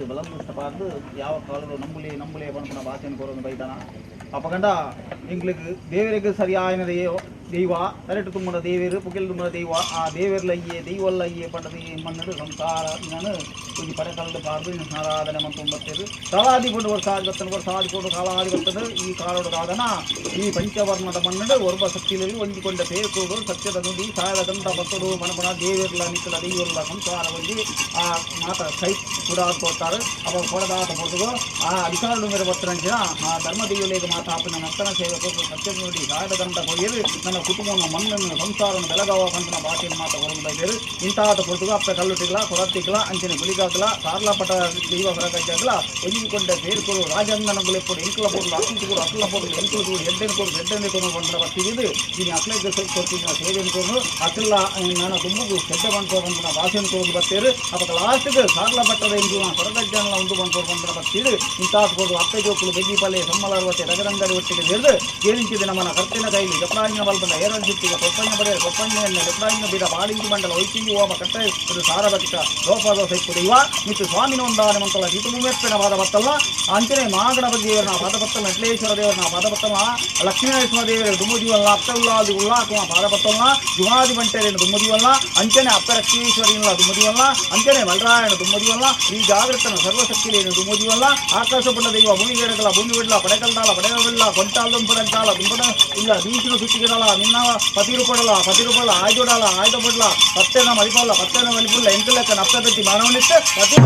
ಬಲಮುಷ್ಟ ಯಾವ ಕಾಲದ ನಂಬುಲೆ ನಂಬುಲೆ ಪನ್ಪುನ ಭಾಷೆನ್ ಕೊರೊಂದು ಬೈದನ ಅಪಗಂಡ ಎಂಕ್ಲೆಗ್ ದೇವರಿಗೆ ಸರಿಯಾಯಿನ ದೈವ ತರೆಟ್ ತುಂಬುನ ದೇವೆರ್ ಪುಗೆಲ್ ತುಂಬುನ ದೈವ ಆ ದೇವೆರ್ಲಯ್ಯೆ ದೈವಲ್ಲಯ್ಯೆ ಪಂಡದು ಈ ಮಣ್ಣು ಸಂಸಾರ ನಾನು ಒಂಜಿ ಪಡೆಕಲ್ಲು ಪಾಡ್ದು ಆರಾಧನೆ ಮಂತೊಂಬತ್ತೇರು ಕಾಲಾದಿ ಪಂಡು ವರ್ಷ ಆದಿ ವರ್ಷ ಆದಿ ಪಂಡು ಕಾಲಾದಿ ಬರ್ತದೆ ಈ ಕಾಲೋಡು ದಾದನ ಈ ಪಂಚವರ್ಣದ ಮಣ್ಣು ಒರ್ಬ ಶಕ್ತಿಯಲ್ಲಿ ಹೊಂದಿಕೊಂಡ ಪೇರ್ಕೋಡು ಸತ್ಯದ ನುಡಿ ಸಾಯದ ಗಂಧ ಬತ್ತಡು ಮನಪಣ ದೇವಿರ್ಲ ನಿಕ್ಕಲ ದೈವರ್ಲ ಸಂಸಾರ ಒಂಜಿ ಆ ಮಾತ ಕೈ ಕೂಡ ಕೊಡ್ತಾರೆ. ಅವಾಗ ಕೊಡದಾತ ಕೊಡ್ತದೋ ಆ ಅಧಿಕಾರದ ಮೇಲೆ ಬರ್ತರಂಚಿನ ಆ ಧರ್ಮ ದೈವಲೇಗ ಮಾತಾಪನ ನರ್ತನ ಸೇವೆ ಕೊಟ್ಟು ಸತ್ಯದ ನುಡಿ ಸಾಯದ ಗಂಧ ಕೊಯ್ಯರು ನನ್ನ ಕುಟುಂಬವನ್ನು ಮಣ್ಣನ್ನು ಸಂಸಾರವನ್ನು ಬೆಳಗಾವ ಪಂಪನ ಭಾಷೆಯನ್ನು ಮಾತ ಹೊರಗೆ ಬೈದೇರು. ಇಂತಾದ ಕೊಡ್ತುಗ ಅಪ್ಪ ಕಲ್ಲುಟಿಗ್ಲ ಕೊರತಿಗ್ಲ ಅಂಚಿನ ಗುಳಿಗಾಗ್ಲ ಸಾರ್ಲಾಪಟ ದೈವ ಹೊರಗಜ್ಜಾಗ್ಲ ಒಯ್ಯಿಕೊಂಡ ಪೇರ್ಕೊಡು ರಾಜಂಗನ ಗುಲೆಪ್ಪಡು ಎಂಕಲ ಪೊರ್ಲು ಅಕ್ಕಲು ಕೂಡ ಅಕ್ಕಲ ಪೊರ್ಲು ಎಂಕಲು ಕೂಡ ಎಡ್ಡೆನ ಕೊಡು ಎಡ್ಡೆನೆ ಕೊಡು ಬಂದ್ರ ಬರ್ತಿದ್ದು ಇನ್ನು ಅಕ್ಲೆಗ್ ಕೊಡ್ತೀನಿ ಸೇವೆಯನ್ನು ಕೊಡು ಅಕ್ಕಲ್ಲ ನಾನು ತುಂಬುಗು ಕೆಡ್ಡ ಬಂದ್ಕೋ ಬಂದ್ರ ಭಾಷೆಯನ್ನು ಕೊಡೋದು ಬರ್ತೇರು. ಅವಾಗ ಲಾಸ್ಟ್ಗೆ ಸಾರ್ಲಪಟ್ಟದ ಎಂದು ಹೊರಗಜ್ಜನ ಉಂಡು ಬಂದ್ಕೋ ಬಂದ್ರ ಬರ್ತಿದ್ದು ಇಂತಾದ ಕೊಡು ಅತ್ತೆ ಜೋಕುಲು ಬೆಗ್ಗಿಪಲ್ಲೆ ಸಮ್ಮಲಾರ್ವತ್ತೆ ರಗರಂಗಡಿ ಒಟ್ಟಿಗೆ ಸೇರಿದು ಏನಿಂಚಿದೆ ನಮ್ಮನ ಕರ್ತಿನ ಕೈಲಿ ಜಪ್ರಾಂಜನ ಬಲ್ಬಂದ ಏರನ್ ಸಿಟ್ಟಿಗೆ ಕೊಪ್ಪಂಜ ಬರೆಯ ಕೊಪ್ಪಂಜ ಜಪ್ರಾಂಜನ ಬೀರ ಬಾಳಿಂಜು ಮಂಡಲ ಒಯ್ತಿಂಜು ಓಮ ಕಟ್ಟೆ ಸಾರಭಕ್ತ ಲೋಪದೋಸ ಇವ ಮಿತ್ತು ಸ್ವಾಮಿನ ಒಂದಾನೆ ಮಂತಲ ಹಿತುಮೆಪ್ಪಿನ ಪಾದ ಬತ್ತಲ್ಲ ಅಂಚನೆ ಮಹಾಗಣಪತಿ ದೇವರನ ಪಾದ ಬತ್ತಲ್ಲ ನಟ್ಲೇಶ್ವರ ದೇವರನ ಪಾದ ಬತ್ತಲ್ಲ ಲಕ್ಷ್ಮೀನರಸಿಂಹ ದೇವರ ದುಮ್ಮದಿವಲ್ಲ ಅಪ್ತಲ್ಲಾದಿ ಉಲ್ಲಾಕುಮ ಪಾದ ಬತ್ತಲ್ಲ ಜುಮಾದಿ ಬಂಟೆರೇನು ದುಮ್ಮದಿವಲ್ಲ ಅಂಚನೆ ಅಪ್ಪರಕ್ಷೇಶ್ವರಿನ ದುಮ್ಮದಿವಲ್ಲ ಅಂಚನೆ ಮಲ್ರಾಯಣ ದುಮ್ಮದಿವಲ್ಲ ಈ ಜಾಗೃತನ ಸರ್ವಶಕ್ತಿಲೇನು ದುಮ್ಮದಿವಲ್ಲ ಆಕಾಶ ದೈವ ಭೂಮಿ ಗಿಡಗಳ ಭೂಮಿ ಬಿಡ್ಲ ಪಡೆಕಲ್ದಾಲ ಪಡೆಗವಿಲ್ಲ ಕೊಂಟಾಲ ದುಂಪದಂಟಾಲ ದುಂಪದ ಇಲ್ಲ ಬೀಚಿನ ಸುತ್ತಿಗಿಡಲ ನಿನ್ನ ಪತಿರು ಕೊಡಲ ಪತಿರು ಕೊಡಲ ಆಯ್ದೊಡಲ ಆಯ್ದ ಕೊಡಲ ಪತ್ತೆನ ಮಲಿಪಲ್ಲ ಪತ್ತೆನ ಮಲಿಪುಲ್ಲ ಎಂಟು ಲೆಕ್ಕ ನಪ್ತ ಪೆತ್ತಿ ಮಾನವನಿತ್ತು ಪತಿ.